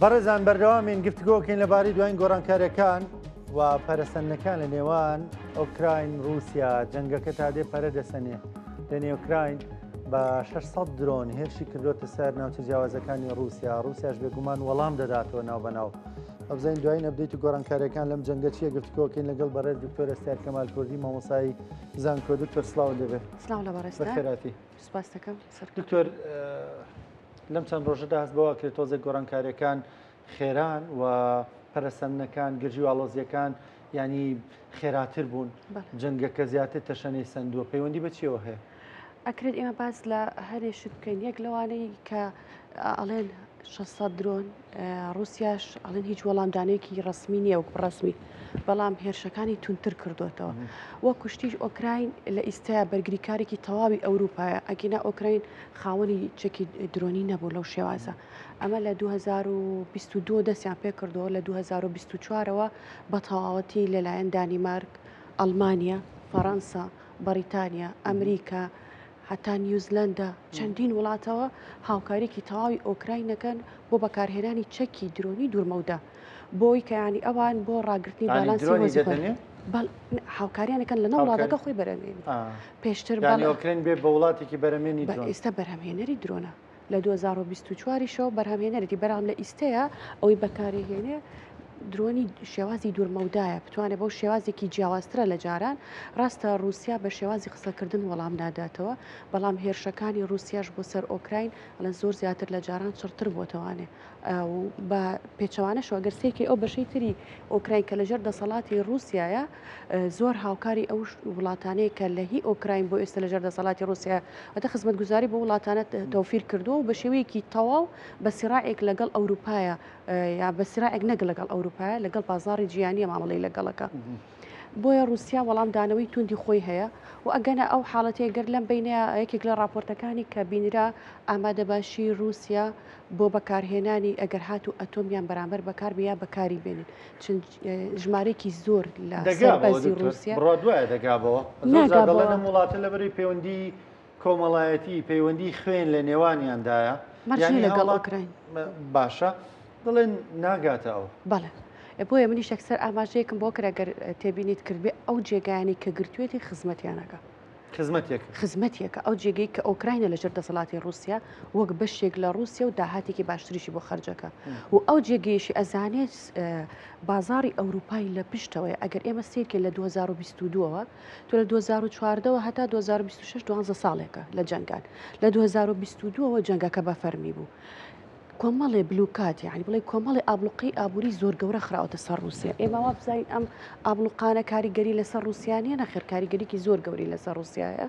بەڕێزان بەردەوامین گفتگۆکەین لەبارەی دوایین گۆڕانکاریەکان و پەرەسەندنەکان لە نێوان ئۆکراین رووسیا جەنگەکە تا دێ پەرە دەسەنێ لە نێوکراین بە 600 درۆن هێرشی کردوتە سەر ناوچە جیاوازەکانی رووسیا رووسیاش بێگومان وەڵام دەداتەوە ناو بەناو ئەبزانین دوایین update و گۆڕانکاریەکان لەم جەنگە چیە گفتگۆکەین لەگەڵ بەڕێز دکتۆر ئەستیار کەمال کوردی مامۆسای زانکۆ دکتۆر سڵاو لێبێ سڵاو لە بەڕێزتان بەخێراتی سپاس دەکەم سەرکەوتوو. دکتۆر لەم چەند ڕۆژەدا هەست بەوە کرێت تۆزێک گۆڕانکاریەکان خێران و پەرەسەندنەکان گرژی و ئاڵۆزیەکان ینی خێراتر بوون جەنگەکە زیاتر تەشەنەی سندووە پەیوەندی بە چیەوە هەیە؟ ئەکرێت ئێمە باس لە هەرێ شت بکەین یەک لەوانەی کە ئەڵێن 600 درۆن ڕووسیاش ئەڵێن هیچ وەڵامدانێکی ڕسمی نییە وەک ڕسمی بەڵام هێرشەکانی تونتر کردوێتەوە وە کوشتیش ئۆکراین لە ئیستایا بەرگریکارێکی تەواوی ئەوروپایە ئەگینا ئۆکراین خاوەنی چەکی درۆنی نەبوو لەو شێوازە ئەمە لە 2022 دەستیان پێکردەوە لە 2024ەوە بە تەواوەتی لەلایەن دانیمارک ئەڵمانیا فەڕەنسا بەڕیتانیا ئەمریکا هەتا نیوزلەندا چەندین وڵاتەوە هاوکاریکی تەواوی ئۆکراین دەکەن بۆ بەکارهێنانی چەکی درۆنی دوورمەودا بۆی کە ینی ئەوان بۆ ڕاگرتنی باڵانسی هۆزی خۆیان هاوکاریان دەکەن لەناو وڵاتەکە خۆی بەرهەمێنی پێشتر ئۆکرێن بێ بە وڵاتێکی بەرەمێنی ئێستا بەرهەمهێنەری درۆنە لە 2024 شەوە بەرهەمهێنەرێتی بەرام لە ئیستەیە ئەوەی بەکارێهێنێ درۆنی شێوازی دوورمەودایە بتوانێت بەو شێوازێکی جیاوازترە لە جاران ڕاستە رووسیا بە شێوازی قسەکردن وەڵام ناداتەوە بەڵام هێرشەکانی رووسیاش بۆ سەر ئۆکراین ئەڵێن زۆر زیاتر لە جاران چڕتر بۆتەوانێ و بە پێچەوانەشەوە گەر سەیرکەی ئەو بەشەی تری ئۆکراین کە لەژێر دەسەڵاتی ڕووسیایە زۆر هاوکاری ئەو وڵاتانەیە کە لە هی ئۆکراین بۆ ئێستا لەژێر دەسەڵاتی ڕووسیا واتە خزمەتگوزاری بۆ وڵاتانە تەوفیر کردووە و بە شێوەیەکی تەواو بە سیراعێک لەگەڵ ئەوروپایە یا بە سیراعێک نەک لەگەڵ ئەوروپایە لەگەڵ بازاڕی جیهانیە مامەڵەی لەگەڵەکە. بۆیە ڕووسیا وەڵامدانەوەی توندی خۆی هەیە و ئەگەنە ئەو حاڵەتەیە گەر لەم بەینەیا یەکێک لە ڕاپۆرتەکانی کە بینرا ئامادەباشی ڕووسیا بۆ بەکارهێنانی ئەگەر هاتوو ئەتۆمیان بەرامبەر بەکار بێ یا بەکاری بێنن چەند ژمارەیەکی زۆر لە سەربازی ڕووسیا بڕوا دوایە دەگابەوە زۆر جار دەڵێن ئەم وڵاتە لەبەری پەیوەندی کۆمەڵایەتی پەیوەندی خوێن لە نێوانیاندایە مەرجی لەگەڵ ئۆکراین باشە دەڵێن ناگاتە ئەو بەڵێ بۆیە منیش یەکسەر ئاماژەیەکم بۆ کرا گەر تێبینیت کردبێ ئەو جێگایانەی کە گرتوێتی خزمەتیانەکە خزمەتێک خزمەتێکە ئەو جێگەی کە ئۆکراینە لەژێر دەسەڵاتی رووسیا وەک بەشێک لە رووسیا و داهاتێکی باشتریشی بۆ خەرجەکە و ئەو جێگەیەشی ئەزانێت بازاری ئەوروپای لە پشتەوەی ئەگەر ئێمە سیرکە لە 2022ەوە تۆ لە 2014 ەوە هەتا 2026 دوانزە ساڵێکە لە جەنگان لە 2022 ەوە جەنگەکە بە فەرمی بوو کۆمەڵێ بلوکات یعنی بڵێ کۆمەڵی ئابلوقەی ئابووری زۆر گەورە خراوەتە سەر رووسیا ئێمە وا بزانین ئەم ئابلوقانە کاریگەری لەسەر رووسیا نییە نەخێر کاریگەریکی زۆر گەوری لەسەر رووسایە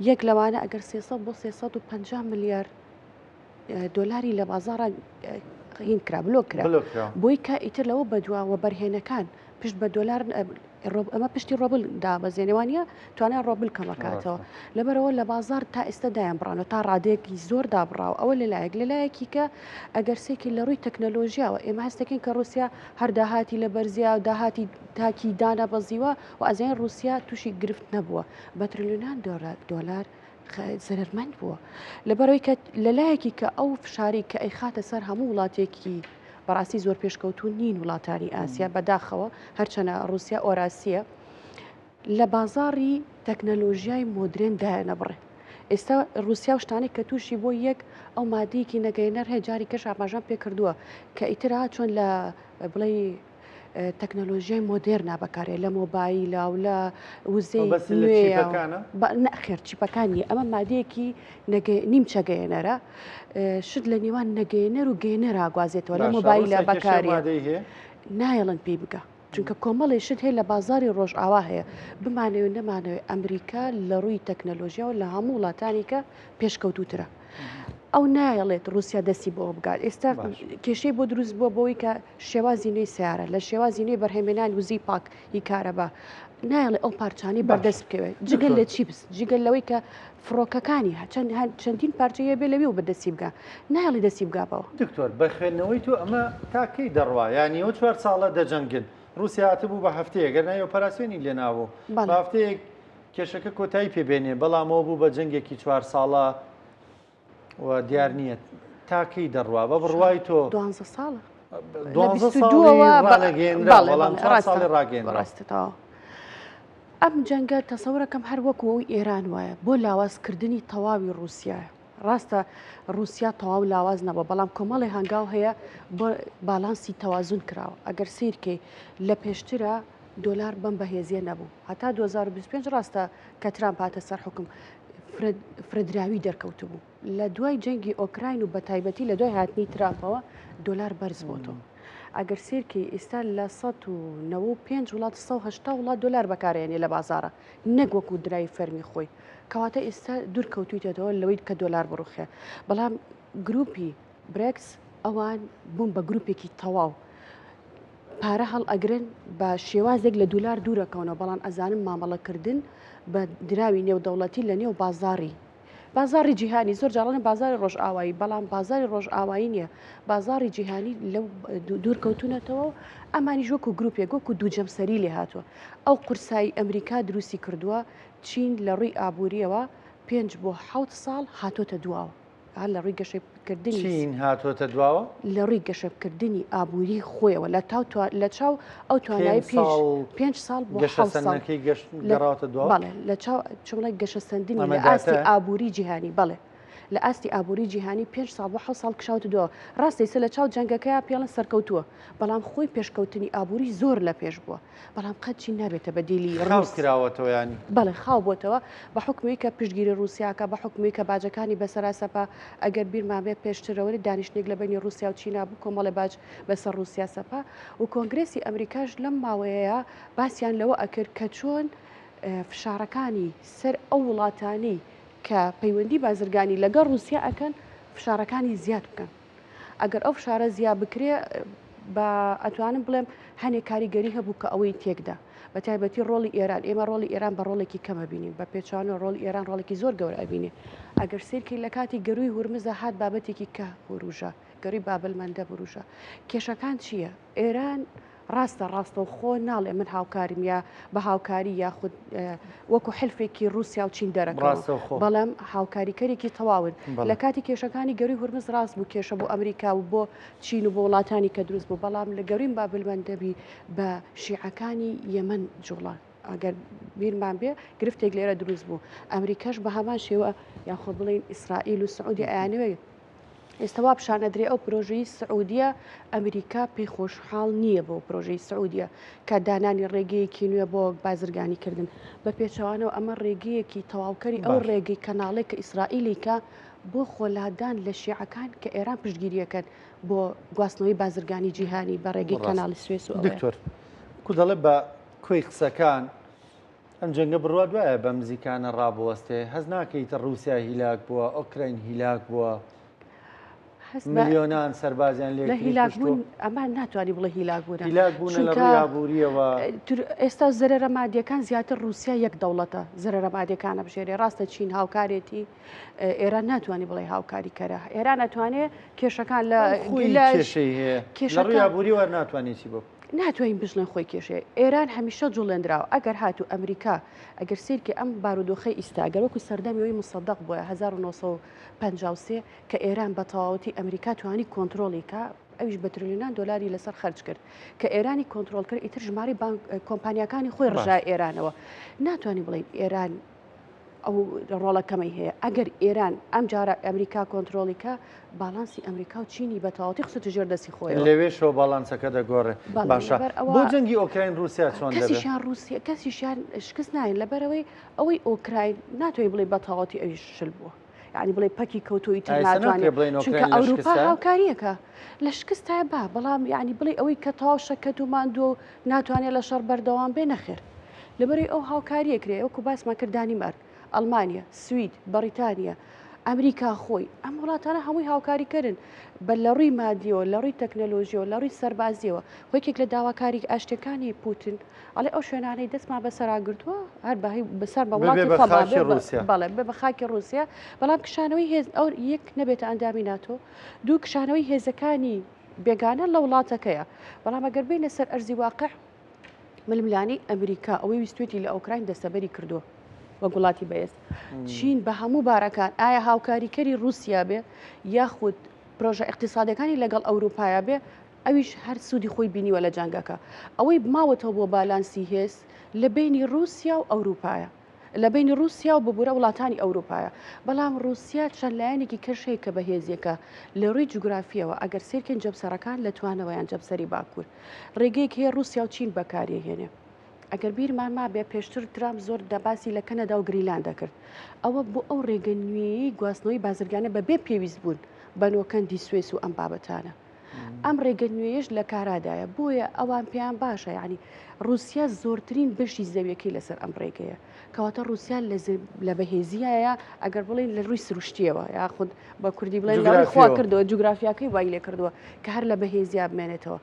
یەک لەوانە ئەگەر 300 بۆ 350 ملیار دۆلاری لە بازاڕا هین کرا بلۆک کرا بۆی کە ئیتر لەوە بەدوا وەبەرهێنەکان پشت بە دۆلار ئەمە پشتی ڕۆبل دابەزێنێ وانە توانای ڕۆبل کەمەکاتەوە لەبەرەوە لە بازار تا ئێستا دایان بڕانەوە تا ڕادەیەکی زۆر دابڕاوە ئەوە لەلایەک لەلایەکی کە ئەگەر سێکی لە ڕووی تەکنەلۆژیاوە ئێمە هەستەکەین کە رووسیا هەر داهاتی لە بەرزیا و داهاتی تاکی دانەبەزیوە و ئەزین رووسیا تووشی گرفت نەبووە بە تریلیۆنان دۆلار زەرەرمەند بووە لەبەرەوەی کە لەلایەکی کە ئەو فشاری کە ئەیخاتە سەر هەموو وڵاتێکی بەڕاستی زۆر پێشکەوتوو نین وڵاتانی ئاسیا بەداخەوە هەرچەنە ڕوسیا ئۆراسیە لە بازاڕی تەکنەلۆژیای مۆدرێن دایانەبڕێ ئێستا رووسیا و شتانێک کە تووشی بۆ یەک ئەو مادەیەکی نەگەینەر هەیە جاری کەش ئاماژەم پێ کردووە کە ئیترا چۆن لە بڵێ تەکنەلۆژیای مۆدێرنا بەکارێ لە مۆبایلە و لە وزەی نەخێر چیپەکان نیە ئەمە مادەیەکی نیمچە گەیەنەرە شت لە نێوان نەگەیەنەر و گەێنەرا گوازێتەوە لە مۆبایلە بەکاری نایەڵن پێی بگە چونکە کۆمەڵی شت هەیە لە بازاری ڕۆژئاوا هەیە بمانەوێت نەمانەوێت ئەمریکا لە ڕووی تەکنەلۆژیاوە لە هەموو وڵاتانی کە پێشکەوتوترە. ئەو نایەڵێت ڕووسیا دەستی بۆ بگات ئێستا کێشەی بۆ دروست بووە بۆی کە شێوازی نوێی سیارە لە شێوازی نوێی بەرهەمێنان وزەی پاک ی کارەبا نایەڵێ ئەو پارچانەی بەردەست بکەوێت جگەل لە چیپس جگەل لەوەی کە فڕۆکەکانی چەند چەندین پارچەیە بێ لەوێ و بەدەستی بگا نایەڵی دەستی بگا بەوە. دکتۆر بە خوێندنەوەی تۆ ئەمە تا کەی دەڕوا یانی ئەو چوار ساڵە دەجەنگن ڕوسیا هاتبوو بە هەفتەیەک گەر ناوی ئۆپەراسیۆنی لێ نابوو بە هەفتەیەک کێشەکە کۆتایی پێ بێنێ بەڵام ئەوە بوو بە جەنگێکی چوار ساڵە و دیار نییە تا کەی دەڕوا بە بڕوای تۆ دوانزە ساڵە. لە 22ەوە بەڵام ساڵی ڕاگەیەنرا. ڕاستە تەواو. ئەم جەنگە تەسەورەکەم هەر وەکو ئەوی ئێران وایە بۆ لاوازکردنی تەواوی ڕووسیایە. ڕاستە ڕووسیا تەواو لاواز نەبووە بەڵام کۆمەڵی هەنگاو هەیە بۆ باڵانسی تەوازن کراوە. ئەگەر سیرکەی لە پێشترە دۆلار بەم بەهێزیە نەبوو هەتا 2025 ڕاستە کە ترامپ هاتە سەر حوکم فرەدراوی دەرکەوتبوو. لە دوای جەنگی ئۆکراین و بەتایبەتی لە دوای هاتنی ترامپەوە دۆلار بەرز بۆتەوە. ئەگەر سێرکەی ئێستا لە 195 وڵات 180 وڵات دۆلار بەکارێنێ لە بازارە نەک وەکو دراوی فەرمی خۆی. کەواتە ئێستا دوور کەوتویتەوە لەوەی کە دۆلار بڕوخێ. بەڵام گروپی برێکس ئەوان بوون بە گروپێکی تەواو. پارە هەڵئەگرن بە شێوازێک لە دولار دوورەکەونەوە بەڵام ئەزانن مامەڵەکردن بە دراوی نێودەوڵەتی لە نێو بازاڕی بازاڕی جیهانی زۆر جاڵەن بازاری ڕۆژئاوایی بەڵام بازاری ڕۆژئاوایی نییە بازاری جیهانی لەو دوور کەوتونەتەوە و ئەمانیش وەکو گروپێک وەکو دوو جەمسەری لێ هاتووە ئەو قورسایی ئەمریکا دروستی کردووە چین لە ڕووی ئابووریەوە پێنج بۆ حەوت ساڵ هاتۆتە دواوە هەر لە ڕووی گەشەکردنی چین هاتۆتە دواوە؟ لە ڕووی گەشەکردنی ئابووری خۆیەوە لە تاو لە چاو ئەو توانای پێش پێنج ساڵ بۆ حەوت ساڵ گەشەسەندنەکەی گەشت گەڕاوەتە دواوە؟ بەڵێ لە چاو چۆڵێ گەشەسەندنی لە ئاستی ئابووری جیهانی بەڵێ لە ئاستی ئابووری جیهانی پێنج ساڵ بۆ حەوت ساڵ کشاوتە دواوە ڕاستە ئیستا لە چاو جەنگەکەیا پێڵن سەرکەوتووە بەڵام خۆی پێشکەوتنی ئابووری زۆر لە پێش بووە بەڵام قەت چین نابێتە بەدیلی خاو کراوەتەوە یانی؟ بەڵێ خاو بۆتەوە بە حوکمی کە پشتگیری ڕووسیاکە بە حوکمی کە باجەکانی بەسەرا سەپا ئەگەر بیرمان بێ پێشترەوە دانیشتنێک لە بەینی ڕووسیا و چینا بوو کۆمەڵێ باج بەسەر ڕووسیا سەپا و کۆنگرێسی ئەمریکاش لەم ماوەیەیە باسیان لەوە ئەکرد کە چۆن فشارەکانی سەر ئەو وڵاتانەی کە پەیوەندی بازرگانی لەگەڵ ڕووسیا ئەکەن فشارەکانی زیاد بکەن. ئەگەر ئەو فشارە زیا بکرێ بە ئەتوانم بڵێم هەنێک کاریگەری هەبوو کە ئەوەی تێکدا بە تایبەتی ڕۆڵی ئێران ئێمە ڕۆڵی ئێران بە ڕۆڵێکی کەمە بینین بە پێچوانەوە ڕۆڵی ئێران ڕۆڵێکی زۆر گەورە ئەبینێ ئەگەر سیرکەی لە کاتی گەروی هورمزە هات بابەتێکی کە وروژا گەروی بابلمەندە وروژا کێشەکان چییە ئێران ڕاستە ڕاستەوخۆ ناڵێ من هاوکارم یا بە هاوکاری یاخود وەکو حلفێکی رووسیا و چین دەرەکەون بەڵام هاوکاریکەرێکی تەواون لە کاتی کێشەکانی گەروی هورمز ڕاست بوو کێشە بۆ ئەمریکا و بۆ چین و بۆ وڵاتانی کە دروست بوو بەڵام لە گەروی بابلمەندەبی بە شیعەکانی یەمەن جوڵان ئەگەر بیرمان بێ گرفتێک لێرە دروست بوو ئەمریکاش بە هەمان شێوە یاخۆ بڵین ئیسرائیل و سعودی ئەیانەوێ ئێستا وا پیشان ئەدرێ ئەو پرۆژەی سعودیە ئەمریکا پێی خۆشحاڵ نییە بۆ پرۆژەی سعودیە کە دانانی ڕێگەیەکی نوێ بۆ بازرگانی کردن بە پێچەوانەوە ئەمە ڕێگەیەکی تەواوکەری ئەو ڕێگەی کەناڵێک کە ئیسرائیلیکە بۆ خۆلادان لە شیعەکان کە ئێران پشتگیریەکەن بۆ گواستنەوەی بازرگانی جیهانی بە ڕێگەی کەناڵی سوێس و دکتۆر کو دەڵێ بە کۆی قسەکان ئەم جەنگە بڕوات وایە بەم نزیکانە ڕابوەستێ؟ هەست ناکەیت ڕووسیا هیلاک بووە، ئۆکراین هیلاک بووە، ملیۆنان سەربازیان لێ لە هیلاک بوون ئەمە ناتوانانی بڵێ هیلاک بوون هیلاک بوون لە ڕووی ئابووریەوە ئێستا زەرەرە مادیەکان زیاتر ڕووسیا یەک دەوڵەتە زەرەرە مادیەکانە بژێرێ ڕاستە چین هاوکارێتی ئێران ناتوانانی بڵێ هاوکاری کەرە ئێران ئەتوانێ کێشەکان لە کێشەی هەیە کێشەکە ئابووری وەر ناتوانێت چی بۆ ناتوانین بژڵێن خۆی کێشەیە ئێران هەمیشە جوڵێنراوە ئەگەر هاتوو ئەمریکا ئەگەر سیرکە ئەم بارودۆخەی ئیستا گەر وەکو سەردەمی ئەوی مسەدەق بووە 1953 کە ئێران بە تەواوەتی ئەمریکا توانی کۆنتترۆلی کە ئەویش بە تریلیۆنان دلاری لەسەر خەرج کرد کە ئێرانی کۆنتترۆل کرد ئیتر ژماری بانک کۆمپانیاکانی خۆی ڕژا ئێرانەوە ناتوانین بڵێین ئێران ئەو ڕۆڵە کەمەی هەیە ئەگەر ئێران ئەم جارە ئەمریکا کۆنترۆڵی کە باڵانسی ئەمریکا و چینی بە تەواوەتی خستە ژێر دەستی خۆی لەوێشەوە باڵانسەکە دەگۆڕێ باشە بۆ جەنگی ئۆکراین رووسیا چۆن کەسیشیان رووسیا کەسیشیان شکست نایەن لەبەرەوەی ئەوەی ئۆکراین ناتوانین بڵێ بە تەواوەتی ئەویش شل بووە یعنی بڵێ پەکی کەوتوی تر ناتوانێت چونکە ئەوروپا هاوکاریەکە لە شکستای با بەڵام یعنی بڵێ ئەوەی کە تەواو شەکەت و ماندوو و ناتوانێت لە شەڕ بەردەوام بێ نەخێر لەبەرەی ئەو هاوکاریە کرێ وەکو باسمان کرد دانیمارک، ئەڵمانیا، سوید، بەڕیتانیا، ئەمریکا خۆی، ئەم وڵاتانە هەمووی هاوکاریکەرن بە لە ڕووی مادیەوە، لە ڕووی تەکنەلۆژیەوە، لە ڕووی سەربازیەوە. خۆ یەکێک لە داواکاری ئاشتیەکانی پوتن ئەڵێ ئەو شوێنانەی دەستمان بەسەرا گرتووە هەر بە بەسەر بە وڵاتی خۆمان بێ بەڵێ بێ بە خاکی ڕووسیا، بەڵام کشانەوەی هێز ئەو یەک نەبێتە ئەندامی ناتۆ، دوو کشانەوەی هێزەکانی بێگانە لە وڵاتەکەیە. بەڵام ئەگەر بێینە سەر ئەرزی واقع ململانێی ئەمریکا ئەوەی ویستوێتی لە ئۆکراین دەستەبەری کردووە وەک وڵاتی بەهێز چین بە هەموو بارەکان ئایا هاوکاریکەری رووسیا بێ یاخود پرۆژە اقتصادەکانی لەگەڵ ئەوروپایا بێ. ئەویش هەر سوودی خۆی بینیوە لە جەنگەکە. ئەوەی ماوەتەوە بۆ بالانسی هێز لە بەینی ڕووسیا و ئەوروپایە. لە بەینی ڕووسیا و ببورە وڵاتانی ئەوروپایە. بەڵام ڕووسیا چەند لایەنێکی کەش هەیە کە بەهێزیەکە لە ڕووی جوگرافیەوە ئەگەر سەیرکەین جەمسەرەکان لە توانەوەیان جەمسەری باکوور. ڕێگەیەک هەیە ڕووسیا و چین بەکاریەهێنێ. ئەگەر بیرمان مابێ پێشتر ترامپ زۆر باسی لە کەنەدا و گرینلاند دەکرد. ئەوە بۆ ئەو ڕێگە نوێیەی گواستنەوەی بازرگانە بەبێ پێویست بوون بە نۆکەندی سوێس و ئەم بابەتانە. ئەم ڕێگە نوێیەش لە کارادایە بۆیە ئەوان پێیان باشە یعنی رووسیا زۆرترین بەشی زەویەکەی لەسەر ئەم ڕێگەیە کەواتە رووسیا لە بەهێزیایە ئەگەر بڵین لە ڕووی سروشتیەوە یاخود بە کوردی بڵێن لە ڕووی خوا کردەوە جوگرافیاکەی وای لێ کردووە کە هەر لە بەهێزیا بمێنێتەوە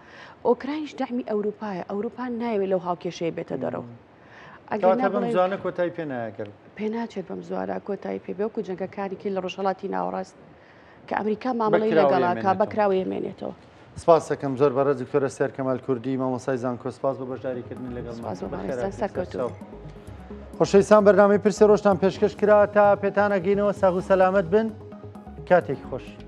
ئۆکراینش دەعمی ئەوروپایە ئەوروپا نایەوێت لەو هاوکێشەیە بێتە دەرەوە. ئەگەر بەم زوانە کۆتایی پێ ناگەر پێناچێت بەم زوارە کۆتایی پێ بێ وەکو جەنگەکانی کی لە ڕۆژهەڵاتی ناوەڕاست کە ئەمریکا مامەڵەی لەگەڵاکە بەکراوەیە مێنێتەوە. سپاس دەکەم زۆر بەڕێز دکتۆرە سێر کەمال کوردی مامۆستای زانکۆ سپاس بۆ بەشداریکردنی لەگەڵ سەرکەوتوو. خۆشەویستان بەرنامەی پرسی ڕۆژتان پێشکەش کرا تا پێتانەگەینەوە ساغ و سەلامەت بن کاتێکی خۆش.